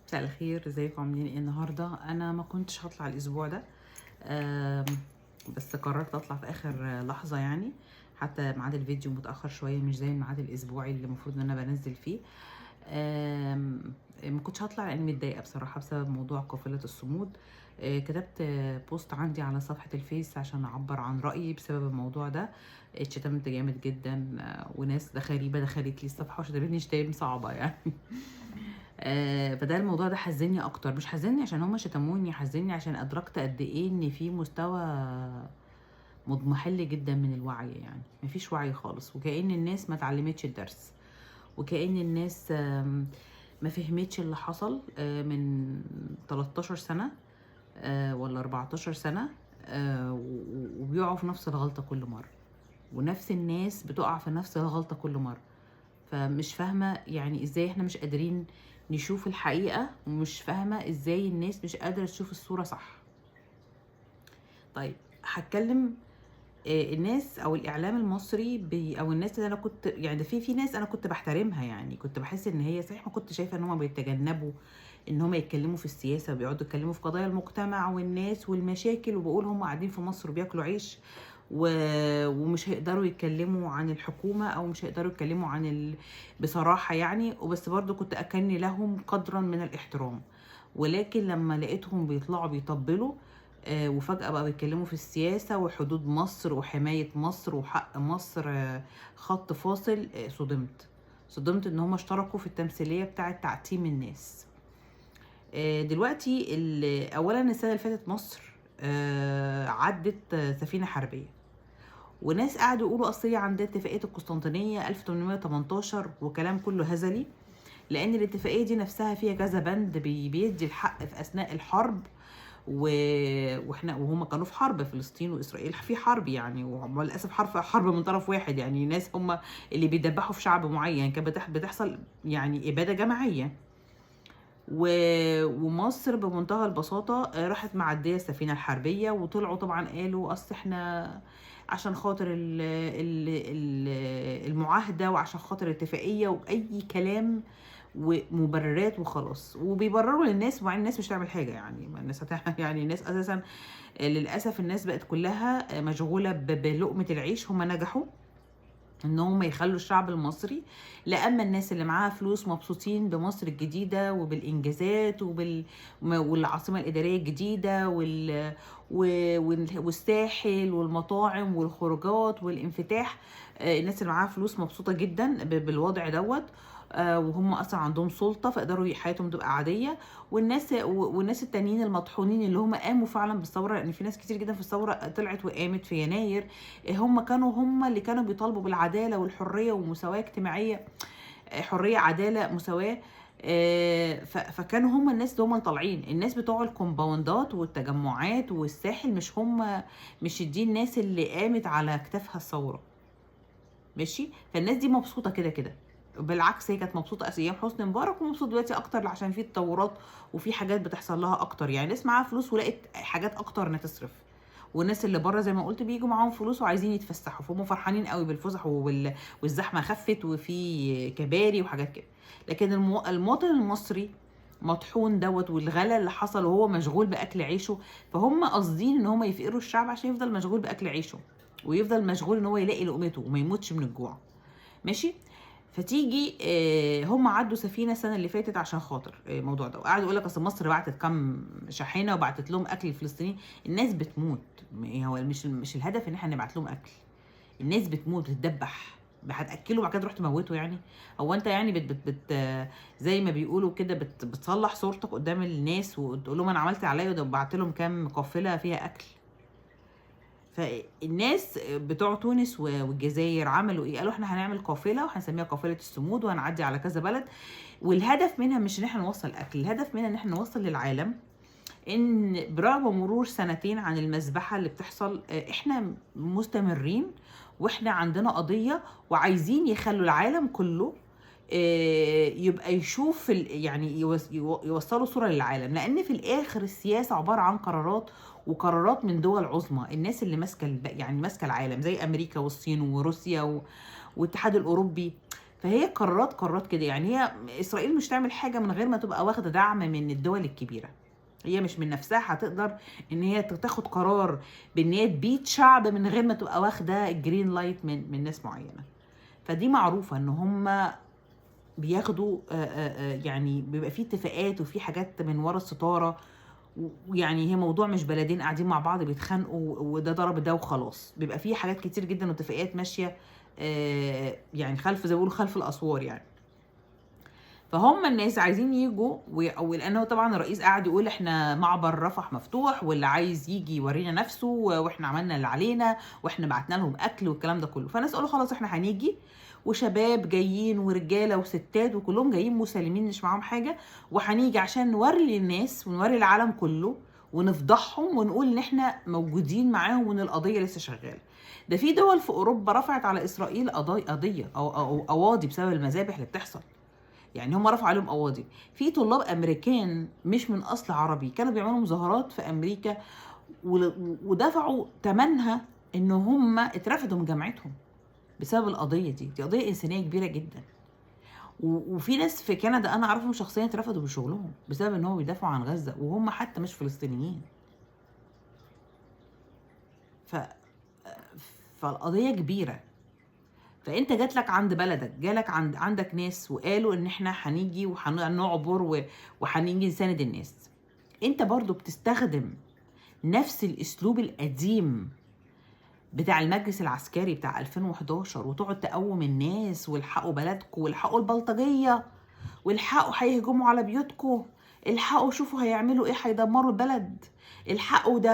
مساء الخير، ازيكم؟ عاملين ايه النهارده؟ انا ما كنتش هطلع الاسبوع ده، بس قررت اطلع في اخر لحظة، يعني حتى ميعاد الفيديو متاخر شوية، مش زي الميعاد الاسبوعي اللي المفروض ان انا بنزل فيه. ما كنتش هطلع لاني متضايقة بصراحة بسبب موضوع قافله الصمود. كتبت post عندي على صفحة الفيس عشان اعبر عن رايي بسبب الموضوع ده. اتشتمت جامد جدا، وناس غريبة دخلت لي الصفحة وشتمتني شتايم صعبة يعني. فده الموضوع ده حزني اكتر، مش حزني عشان هما شتموني، حزني عشان ادركت قد ايه ان في مستوى مضمحل جدا من الوعي، يعني مفيش وعي خالص، وكأن الناس ما اتعلمتش الدرس، وكأن الناس ما فهمتش اللي حصل من 13 سنة ولا 14 سنة، وبيقعوا في نفس الغلطة كل مرة، ونفس الناس بتقع في نفس الغلطة كل مرة. فمش فاهمة يعني ازاي احنا مش قادرين نشوف الحقيقة، ومش فاهمة ازاي الناس مش قادرة تشوف الصورة صح. طيب هتكلم، الناس او الاعلام المصري او الناس اللي انا كنت يعني ده في ناس انا كنت بحترمها، يعني كنت بحس ان هي صحيح، ما كنت شايفة ان هم بيتجنبوا ان هم يتكلموا في السياسة وبيقعدوا يتكلموا في قضايا المجتمع والناس والمشاكل، وبقول هم قاعدين في مصر وبياكلوا عيش ومش هيقدروا يتكلموا عن الحكومة او مش هيقدروا يتكلموا عن بصراحة يعني، وبس برضو كنت أكني لهم قدرا من الاحترام. ولكن لما لقيتهم بيطلعوا بيطبلوا، وفجأة بقى بيتكلموا في السياسة وحدود مصر وحماية مصر وحق مصر، خط فاصل، صدمت ان هم اشتركوا في التمثيلية بتاعة تعتيم الناس. دلوقتي اولا السنة اللي فاتت مصر عدت سفينة حربية، وناس قعدوا يقولوا اصل هي عندها اتفاقية القسطنطينية 1818 وكلام كله هزلي، لان الاتفاقية دي نفسها فيها كذا بند بيدي الحق في اثناء الحرب، واحنا وهم كانوا في حرب، فلسطين واسرائيل في حرب يعني، وللاسف حرب من طرف واحد، يعني ناس هم اللي بيدبحوا في شعب معين، كانت بتحصل يعني ابادة جماعية. ومصر بمنتهى البساطة راحت معدية السفينة الحربية، وطلعوا طبعا قالوا اصل احنا عشان خاطر المعاهدة وعشان خاطر الاتفاقية واي كلام ومبررات وخلاص، وبيبرروا للناس، ومع الناس مش هتعمل حاجة يعني، ما الناس هتعمل يعني الناس اساسا للاسف الناس بقت كلها مشغولة بلقمة العيش. هم نجحوا ان هم يخلوا الشعب المصري، لا اما الناس اللي معاها فلوس مبسوطين بمصر الجديدة وبالانجازات والعاصمه الادارية الجديدة والساحل والمطاعم والخروجات والانفتاح، الناس اللي معاها فلوس مبسوطة جدا بالوضع دوت، وهم اصلا عندهم سلطة فقدروا حياتهم تبقى عادية. والناس التانيين المطحونين اللي هم قاموا فعلا بالثورة، لان في ناس كتير جدا في الثورة طلعت وقامت في يناير، هم كانوا هم اللي كانوا بيطالبوا بالعدالة والحرية ومساواة اجتماعية، حرية عدالة مساواة، فكانوا هم الناس اللي هم اللي طالعين، الناس بتوع الكومباوندات والتجمعات والساحل، مش دي الناس اللي قامت على اكتافها الثورة، ماشي. فالناس دي مبسوطة كده كده، بالعكس هي كانت مبسوطة ايام حسني مبارك، ومبسوطة دلوقتي اكتر عشان في تطورات وفي حاجات بتحصل لها اكتر، يعني ناس معاها فلوس ولقت حاجات اكتر انها تصرف، والناس اللي بره زي ما قلت بيجوا معاهم فلوس وعايزين يتفسحوا، فهم فرحانين قوي بالفسح والزحمه خفت وفي كباري وحاجات كده. لكن المواطن المصري مطحون دوت، والغلا اللي حصل وهو مشغول باكل عيشه، فهم قاصدين ان هم يفقروا الشعب عشان يفضل مشغول باكل عيشه، ويفضل مشغول ان هو يلاقي لقمته وما يموتش من الجوع، ماشي. فتيجي، هم عدوا سفينة السنة اللي فاتت عشان خاطر الموضوع ده، وقعدوا يقول لك اصل مصر بعتت كام شاحنة وبعتت لهم اكل الفلسطينيين. الناس بتموت، هو مش الهدف ان احنا نبعت لهم اكل، الناس بتموت بتتدبح، هتاكله وبعد كده تروح تموته يعني؟ هو انت يعني بت بت بت زي ما بيقولوا كده بتصلح صورتك قدام الناس وتقول لهم انا عملت عليا وده وبعت لهم كام قافله فيها اكل. فالناس بتوع تونس والجزائر عملوا ايه؟ قالوا احنا هنعمل قافله وهنسميها قافله الصمود، وهنعدي على كذا بلد، والهدف منها مش ان احنا نوصل اكل، الهدف منها ان احنا نوصل للعالم ان برغم مرور سنتين عن المذبحة اللي بتحصل، احنا مستمرين واحنا عندنا قضية، وعايزين يخلوا العالم كله، يبقى يشوف يعني يوصلوا صوره للعالم، لان في الاخر السياسة عبارة عن قرارات، وقرارات من دول عظمى، الناس اللي ماسكه يعني ماسكه العالم زي امريكا والصين وروسيا والاتحاد الاوروبي. فهي قرارات قرارات كده يعني. هي اسرائيل مش تعمل حاجة من غير ما تبقى واخده دعم من الدول الكبيرة. هي مش من نفسها هتقدر ان هي تاخد قرار بان هي تبيد شعب من غير ما تبقى واخده ال green light من ناس معينة. فدي معروفة ان هم بياخدوا يعني بيبقى في اتفاقات وفي حاجات من ورا الستارة، ويعني هي موضوع مش بلدين قاعدين مع بعض بيتخانقوا وده ضرب ده وخلاص. بيبقى في حاجات كتير جدا واتفاقيات ماشية يعني خلف، زي ما بيقولوا خلف الاسوار يعني. فهم الناس عايزين يجوا، ولانه طبعا الرئيس قاعد يقول احنا معبر رفح مفتوح، واللي عايز يجي يورينا نفسه، واحنا عملنا اللي علينا، واحنا بعتنا لهم اكل والكلام ده كله. فالناس قالوا خلاص احنا هنيجي، وشباب جايين ورجاله وستات وكلهم جايين مسالمين مش معاهم حاجة، وهنيجي عشان نوري للناس ونوري العالم كله ونفضحهم ونقول ان احنا موجودين معاهم وان القضية لسه شغالة. ده في دول في اوروبا رفعت على اسرائيل قضية او قواضي بسبب المذابح اللي بتحصل، يعني هم رفعوا عليهم قواضي. في طلاب امريكان مش من اصل عربي كانوا بيعملوا مظاهرات في امريكا ودفعوا ثمنها ان هم اترفدوا من جامعتهم بسبب القضية دي. دي قضية انسانيه كبيرة جدا. وفي ناس في كندا انا اعرفهم شخصيا اترفدوا من شغلهم بسبب ان هم بيدافعوا عن غزة وهم حتى مش فلسطينيين. فالقضية كبيرة. فانت جات لك عند بلدك، جالك عندك ناس وقالوا ان احنا هنيجي وهنعبر وهنيجي نساند الناس. انت برضو بتستخدم نفس الاسلوب القديم بتاع المجلس العسكري بتاع 2011، وتقعد تقوم الناس والحقوا بلدكم والحقوا البلطجية والحقوا هيهجموا على بيوتكم، الحقوا شوفوا هيعملوا ايه، هيدمروا البلد، الحقوا ده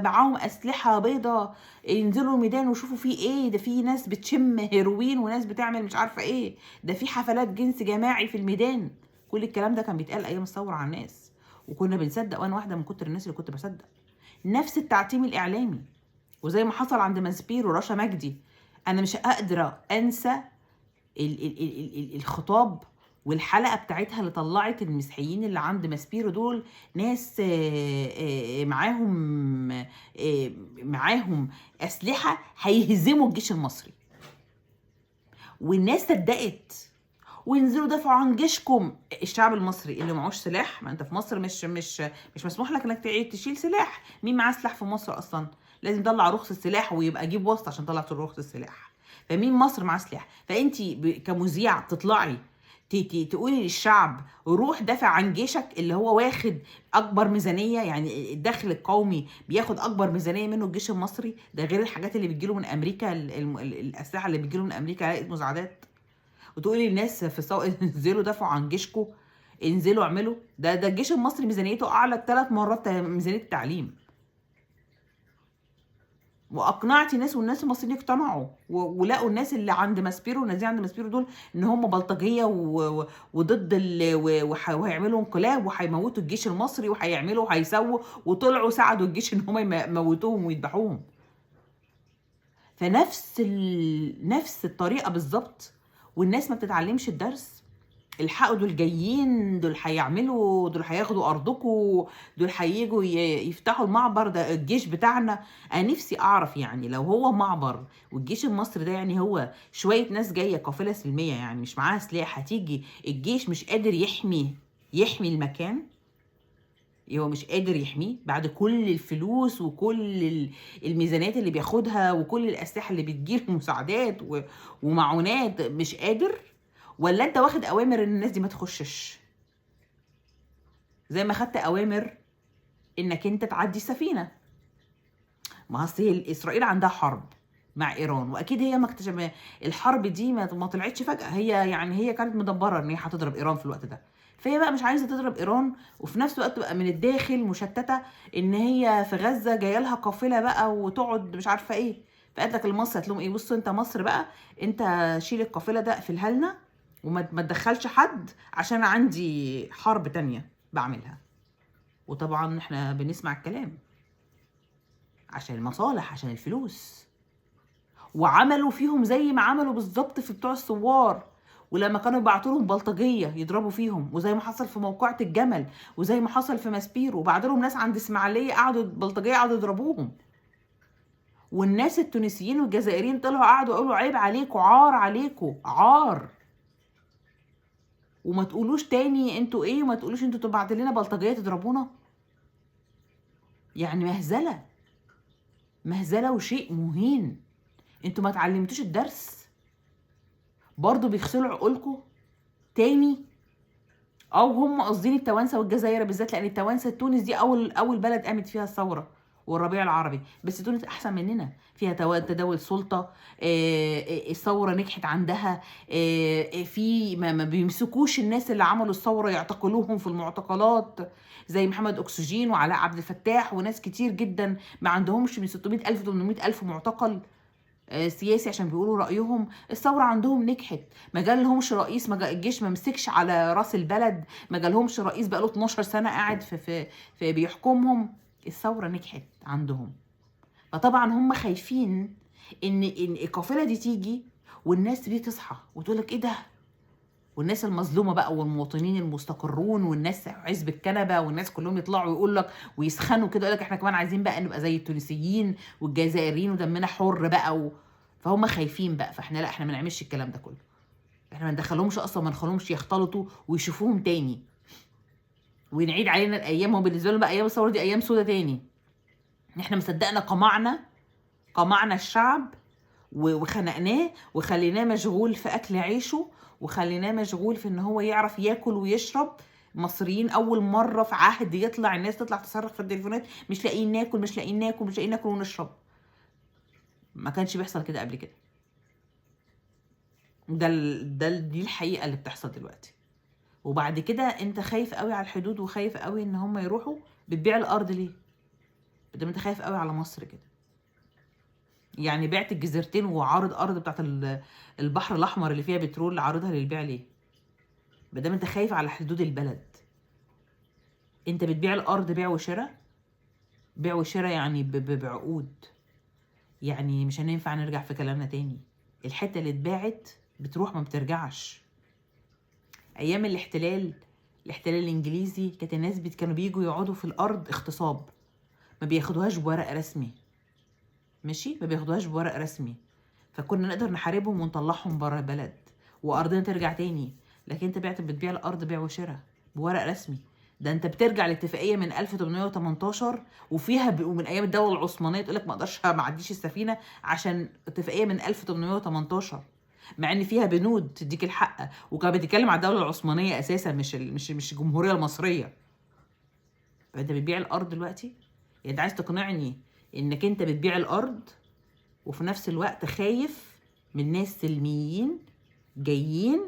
معاهم اسلحة بيضة، ينزلوا الميدان وشوفوا فيه ايه، ده في ناس بتشم هيروين وناس بتعمل مش عارفه ايه، ده في حفلات جنس جماعي في الميدان. كل الكلام ده كان بيتقال ايام الثورة على الناس وكنا بنصدق، وانا واحدة من كتر الناس اللي كنت بصدق. نفس التعتيم الاعلامي، وزي ما حصل عند ماسبيرو ورشا مجدي. انا مش قادرة انسى ال ال ال ال الخطاب والحلقة بتاعتها اللي طلعت المسيحيين اللي عند ماسبيرو دول ناس معاهم اسلحة هيهزموا الجيش المصري، والناس صدقت وينزلوا دافعوا عن جيشكم. الشعب المصري اللي معهوش سلاح، ما انت في مصر مش مش مش مسموح لك انك تشيل سلاح. مين معاه سلاح في مصر اصلا؟ لازم يطلع رخصه سلاح ويبقى جيب واسطه عشان يطلع رخصه السلاح. فمين مصر معاه سلاح؟ فانت كمذيعه تطلعي تقولي للشعب روح دافع عن جيشك اللي هو واخد اكبر ميزانية، يعني الدخل القومي بياخد اكبر ميزانية منه الجيش المصري، ده غير الحاجات اللي بتجيله من امريكا، الاسلحة اللي بتجيله من امريكا على مساعدات. وتقولي للناس في السوق انزلوا دافعوا عن جيشكم، انزلوا اعملوا ده الجيش المصري ميزانيته اعلى 3 مرات ميزانية التعليم. واقنعتي ناس والناس المصريين اقتنعوا ولقوا الناس اللي عند ماسبيرو والناس عند ماسبيرو دول ان هم بلطجيه وضد وهيعملوا انقلاب وهيموتوا الجيش المصري وهيعملوا وهيسووا، وطلعوا ساعدوا الجيش ان هم يموتوهم ويذبحوهم. فنفس نفس الطريقة بالظبط، والناس ما بتتعلمش الدرس. الحقوا دول جايين، دول هيعملوا، دول هياخدوا ارضكم، دول هيجوا يفتحوا المعبر، ده الجيش بتاعنا. انا نفسي اعرف يعني لو هو معبر والجيش المصري ده يعني هو شوية ناس جاية قافله سلمية يعني مش معاها سلاح، هتيجي الجيش مش قادر يحمي المكان، هو مش قادر يحميه بعد كل الفلوس وكل الميزانيات اللي بياخدها وكل الاسلحة اللي بتجيله مساعدات ومعونات، مش قادر؟ ولا انت واخد اوامر ان الناس دي ما تخشش زي ما خدت اوامر انك انت تعدي سفينة؟ ما اصل اسرائيل عندها حرب مع ايران، واكيد هي ما اكتشف الحرب دي ما طلعتش فجاة، هي يعني هي كانت مدبره ان هي هتضرب ايران في الوقت ده، فهي بقى مش عايزه تضرب ايران، وفي نفس الوقت تبقى من الداخل مشتتة ان هي في غزة جاية لها قافله بقى وتقعد مش عارفه ايه. فقالت لك لمصر، قالت لهم ايه، بصوا انت مصر بقى انت شيل القافلة ده اقفلها لنا وما تدخلش حد عشان عندي حرب تانية بعملها. وطبعا احنا بنسمع الكلام عشان المصالح، عشان الفلوس. وعملوا فيهم زي ما عملوا بالظبط في بتوع الثوار، ولما كانوا يبعتوا لهم بلطجيه يضربوا فيهم، وزي ما حصل في موقعة الجمل، وزي ما حصل في ماسبيرو، وبعد لهم ناس عند اسماعيليه قعدوا بلطجيه قعدوا يضربوهم. والناس التونسيين والجزائريين طلعوا قعدوا يقولوا عيب عليكم، عار عليكم، عار. وما تقولوش تاني انتوا ايه، وما تقولوش انتوا تبعت لنا بلطجيه تضربونا. يعني مهزله، مهزله وشيء مهين. انتوا ما اتعلمتوش الدرس؟ برضو بيغسلوا عقولكم تاني. او هم قاصدين التوانسة والجزائر بالذات، لان التوانسة تونس دي اول بلد قامت فيها الثورة والربيع العربي، بس تونس احسن مننا فيها تداول سلطة، الثورة نجحت عندها، في ما بيمسكوش الناس اللي عملوا الثورة يعتقلوهم في المعتقلات زي محمد اكسجين وعلاء عبد الفتاح وناس كتير جدا، ما عندهمش من 600,000 800,000 معتقل سياسي عشان بيقولوا رأيهم. الثورة عندهم نجحت، ما جالهمش رئيس، ما الجيش ما مسكش على راس البلد، ما جالهمش رئيس بقاله 12 سنة قاعد في في في بيحكمهم. الثورة نجحت عندهم، فطبعا هم خايفين ان القافلة دي تيجي والناس دي تصحى وتقولك ايه ده، والناس المظلومة بقى والمواطنين المستقرون والناس عزب الكنبة والناس كلهم يطلعوا ويقول لك ويسخنوا كده، يقول لك احنا كمان عايزين بقى نبقى زي التونسيين والجزائريين ودمنا حر بقى فهم خايفين بقى. فاحنا لا، احنا ما نعملش الكلام ده كله، احنا ما ندخلهمش اصلا، ما نخليهمش يختلطوا ويشوفوهم تاني ونعيد علينا الايام. هو بالنسبة لهم بقى ايام الثورة دي ايام سودة تاني. احنا ما صدقنا قمعنا الشعب وخنقناه وخليناه مشغول في اكل عيشه، وخليناه مشغول في ان هو يعرف ياكل ويشرب. مصريين اول مرة في عهد يطلع الناس تطلع تصرخ في التليفونات مش لاقيين ناكل، مش لاقيين ناكل، مش لاقيين ناكل ونشرب. ما كانش بيحصل كده قبل كده. دي الحقيقة اللي بتحصل دلوقتي. وبعد كده انت خايف قوي على الحدود وخايف قوي ان هم يروحوا، بتبيع الارض ليه؟ بدل انت خايف قوي على مصر كده. يعني بعت الجزيرتين وعارض ارض بتاعت البحر الاحمر اللي فيها بترول، عارضها للبيع ليه؟ بدل انت خايف على حدود البلد. انت بتبيع الارض بيع وشراء، بيع وشراء يعني بعقود، يعني مش هننفع نرجع في كلامنا تاني. الحتة اللي اتباعت بتروح ما بترجعش. ايام الاحتلال الانجليزي كانت الناس كانوا بيجوا يقعدوا في الارض اغتصاب، ما بياخدوهاش بورق رسمي، ماشي، ما بياخدوهاش بورق رسمي، فكنا نقدر نحاربهم ونطلعهم بره البلد وارضنا ترجع تاني. لكن انت بتبيع الارض بيع وشراء بورق رسمي. ده انت بترجع لاتفاقيه من 1818 وفيها ومن ايام الدولة العثمانية تقول لك ما اقدرش ما اعديش السفينة عشان اتفاقية من 1818، مع ان فيها بنود تديك الحق، وكانت بتتكلم على الدولة العثمانية اساسا، مش مش مش الجمهورية المصرية. فانت بتبيع الارض دلوقتي؟ يعني انت عايز تقنعني انك انت بتبيع الارض وفي نفس الوقت خايف من ناس سلميين جايين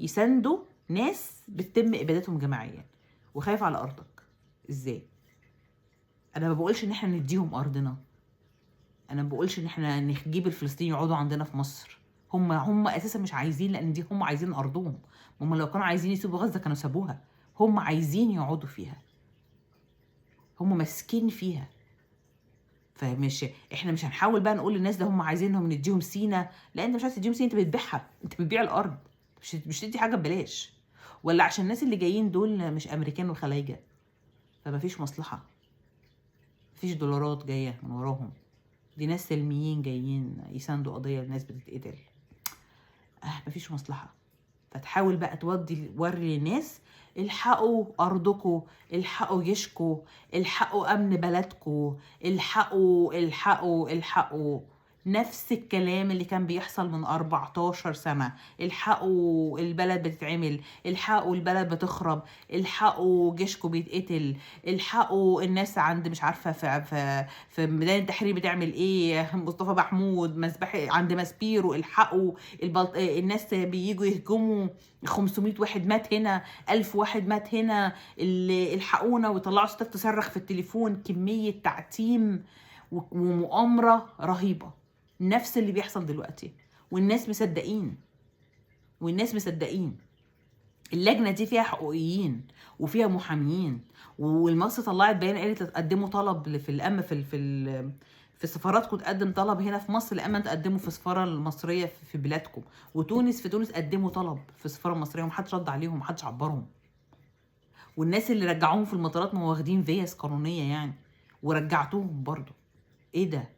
يساندوا ناس بتتم ابادتهم جماعيا، وخايف على ارضك ازاي؟ انا ما بقولش ان احنا نديهم ارضنا، انا ما بقولش ان احنا نجيب الفلسطينيين يقعدوا عندنا في مصر. هم اساسا مش عايزين، لان دي هم عايزين ارضهم. هم لو كانوا عايزين يسيبوا غزة كانوا سابوها، هم عايزين يقعدوا فيها، هم ماسكين فيها. فمش احنا مش هنحاول بقى نقول للناس ده هم عايزينهم نديهم سينا، لا انت مش عايز تديهم سينا، انت بتبيعها، انت بتبيع الارض، مش تدي حاجة ببلاش. ولا عشان الناس اللي جايين دول مش امريكان وخلايجه، فما فيش مصلحة، مفيش دولارات جاية من وراهم، دي ناس سلميين جايين يساندوا قضية الناس بتتقتل، مفيش مصلحة. فتحاول بقى توري للناس الحقوا ارضكم، الحقوا جيشكم، الحقوا امن بلدكم، الحقوا الحقوا الحقوا. نفس الكلام اللي كان بيحصل من 14 سنة، الحقوا البلد بتتعمل، الحقوا البلد بتخرب، الحقوا جيشكم بيتقتل، الحقوا الناس عند مش عارفة في في ميدان التحرير بتعمل ايه، مصطفى محمود مسبح عند ماسبيرو، الحقوا الناس بييجوا يهجموا، 500 واحد مات هنا، 1000 واحد مات هنا، الحقونا، ويطلعوا ستات تصرخ في التليفون. كمية تعتيم ومؤامرة رهيبة، نفس اللي بيحصل دلوقتي، والناس مصدقين، والناس مصدقين. اللجنة دي فيها حقوقيين وفيها محاميين، والمصر طلعت بيان قالت تقدموا طلب في الأمن في سفاراتكم، تقدم طلب هنا في مصر لأما تقدموا في السفارة المصرية في بلادكم، وتونس في تونس قدموا طلب في السفارة المصرية ومحدش رد عليهم ومحدش عبرهم. والناس اللي رجعوهم في المطارات ما واخدين فيز قانونية يعني، ورجعتوهم برضو. ايه ده؟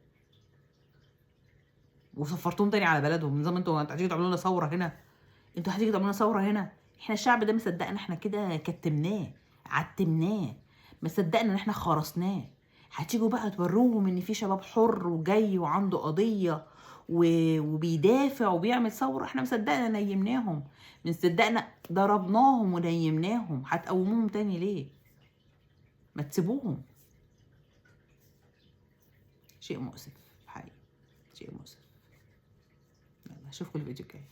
وسفرتهم تاني على بلدهم. نظام انتوا هتيجوا تعملوا لنا ثورة هنا، انتوا هتيجوا تعملوا لنا ثورة هنا. احنا الشعب ده مصدقنا احنا كده كتمناه، عتمناه، مصدقنا ان احنا خرسناه. هتيجوا بقى توروهم ان في شباب حر وجاي وعنده قضية وبيدافع وبيعمل ثورة. احنا مصدقنا نيمناهم، مصدقنا ضربناهم ونيمناهم، هتقوموهم تاني ليه؟ ما تسيبوهم. شيء مؤسف حقيقي، شيء مؤسف. يلا اشوفكم الفيديو الجاي.